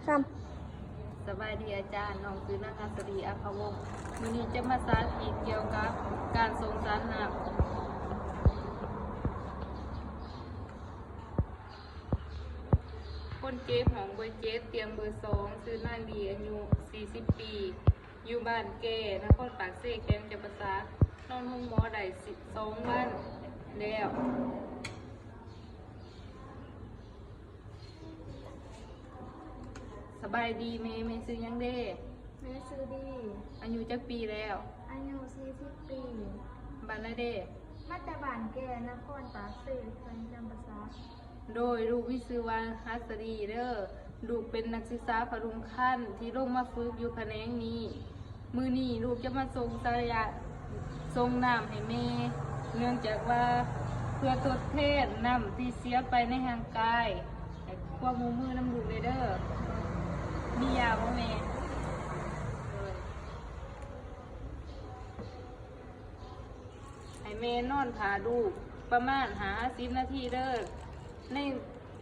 ສະບາຍດີອາຈານ, ນ້ອງຊື່ນາງຫັດສະດີ ອັກຂະວົງ. ມື້ນີ້ຈະມາສາທິດກ່ຽວກັບການສົ່ງສານນ້ຳ. ຄົນເຈັບ ຫ້ອງເບີເຈັດ ຕຽງເບີສອງ ຊື່ນາງດີ ອາຍຸສີ່ສິບປີ ຢູ່ບ້ານແກ່ ນະຄອນປາກເຊ ແຂວງຈຳປາສັກ, ນອນໂຮງໝໍໄດ້ສອງວັນແລ້ວ. ສະບາຍດີແມ່, ແມ່ຊື່ຫຍັງເດ? ແມ່ຊື່ດີ. ອາຍຸຈັກປີແລ້ວ? ອາຍຸສີ່ສິບປີ. ບ້ານໃດເດ? ມາແຕ່ບ້ານແກ່ ນະຄອນປາກເຊ ແຂວງຈຳປາສັກ. ໂດຍ ລູກມີຊື່ວ່າຫັດສະດີເດີ. ລູກເປັນນັກສຶກສາຜະດຸງຄັນທີ່ລົງມາຝຶກຢູ່ຂະແໜງນີ້. ມື້ນີ້ລູກຈະມາສົ່ງສາຍາ ສົ່ງນ້ຳໃຫ້ແມ່ ເນື່ອງຈາກວ່າເພື່ອທົດແທນນ້ຳທີ່ເສຍໄປໃນຮ່າງກາຍ. ໃຫ້ຄວາມຮ່ວມມືນຳລູກແດ່ເດີ. ມີຢາບໍ່ແມ່? ໂດຍ. ໃຫ້ແມ່ນອນຖ້າລູກປະມານຫ້າສິບນາທີເດີ. ໃນ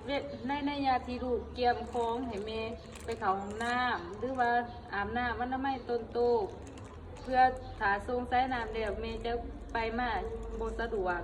ເວ ໃນໄລຍະທີ່ລູກກຽມຂອງໃຫ້ແມ່ໄປເຂົ້າຫ້ອງນ້ຳ ຫຼືວ່າອາບນ້ຳອະນາໄມຕົນໂຕ ເພື່ອຖ້າສົ່ງສາຍນ້ຳແລ້ວ ແມ່ຈະໄປມາບໍ່ສະດວກ.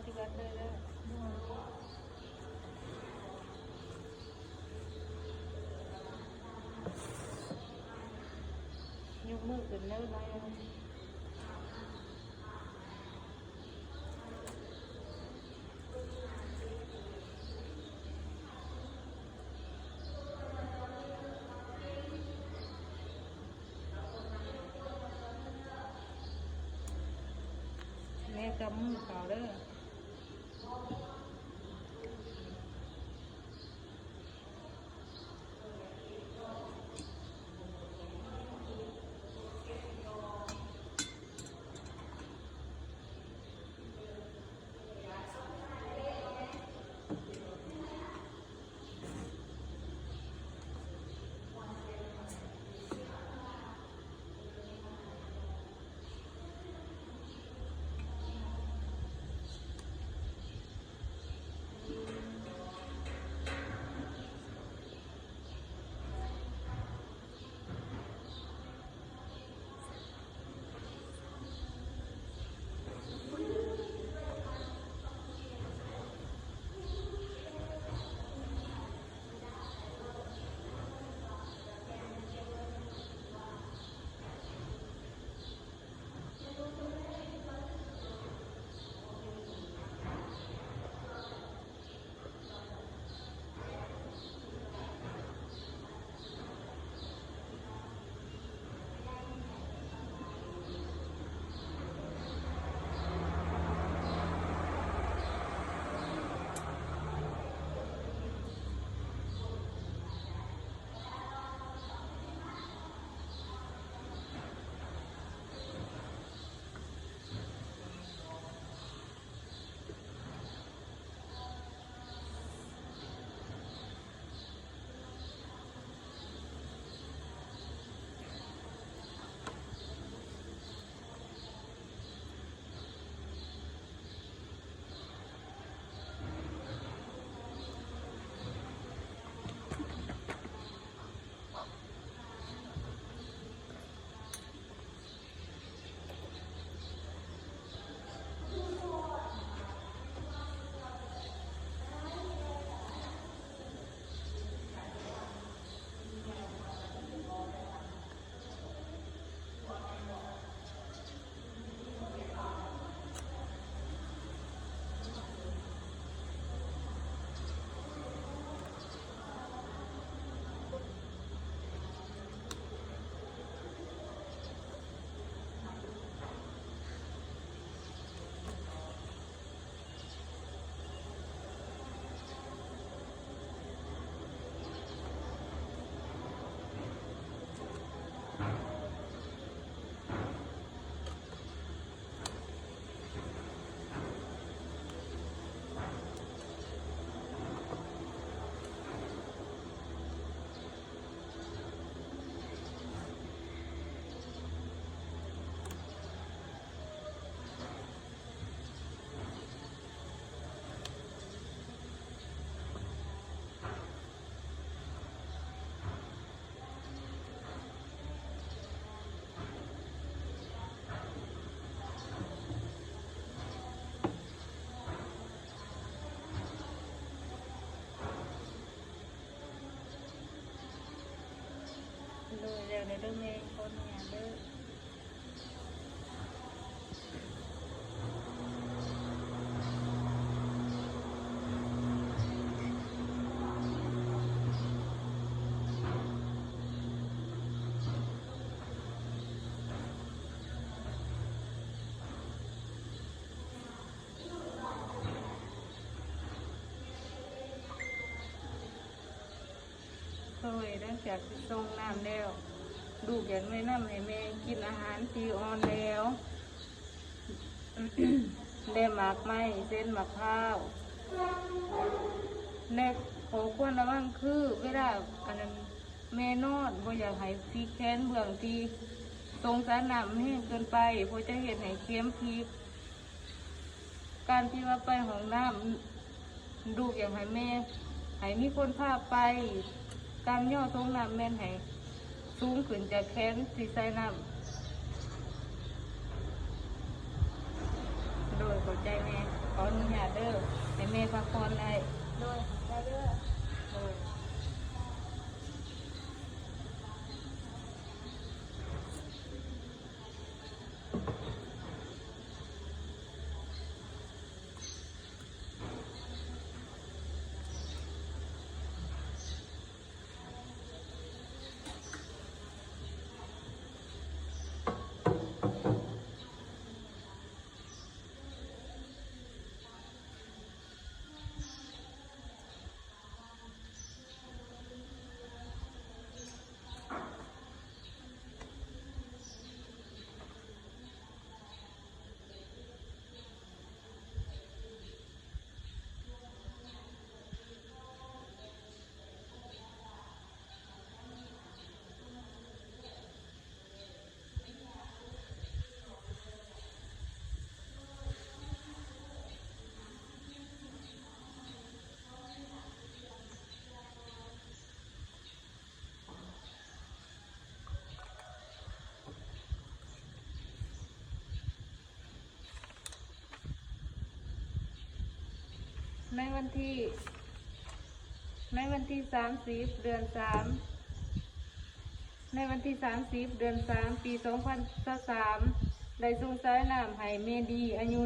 ທີ່ວັດເລີຍເດີ. ຍົກມືຂຶ້ນເດີ ໄວ. ແມ່ກຳມືເຂົາເດີ. ໂດຍ ແລ້ວເດີແມ່ ຂໍອະນຸຍາດເດີ. ໂດຍ ຫຼັງຈາກທີ່ສົ່ງນ້ຳແລ້ວ ລູກຢາກແນະນຳໃຫ້ແມ່ກິນອາຫານທີ່ອ່ອນແຫຼວ ແລະ ໝາກໄມ້ ເຊັ່ນ ໝາກພ້າວ ແລະ ຂໍ້ຄວນລະວັງຄື ເວລາ ອັນນັ້ນ ແມ່ນອນ ບໍ່ຢາກໃຫ້ພິກແຂນເບື້ອງທີ່ສົ່ງສານນ້ຳແຮງເກີນໄປ ເພາະຈະເຮັດໃຫ້ເຂັມພິກ. ການທີ່ວ່າໄປຫ້ອງນ້ຳ ລູກຢາກໃຫ້ແມ່ ໃຫ້ມີຄົນພາໄປ ການຍໍຖົງນ້ຳແມ່ນໃຫ້ສູງຂຶ້ນຈາກແຂນທີ່ໃສ່ນ້ຳ. ໂດຍ ເຂົ້າໃຈແມ່. ຂໍອະນຸຍາດເດີ ໃຫ້ແມ່ພັກຜ່ອນໄດ້. ໂດຍ ໄດ້ເດີ. ໂດຍ. ໃນວັນທີ ໃນວັນທີສາມສິບ ເດືອນສາມ ໃນວັນທີສາມສິບ ເດືອນສາມ ປີສອງພັນຊາວສາມ ໄດ້ສົ່ງສາຍນ້ຳໃຫ້ແມ່ດີ ອາຍຸ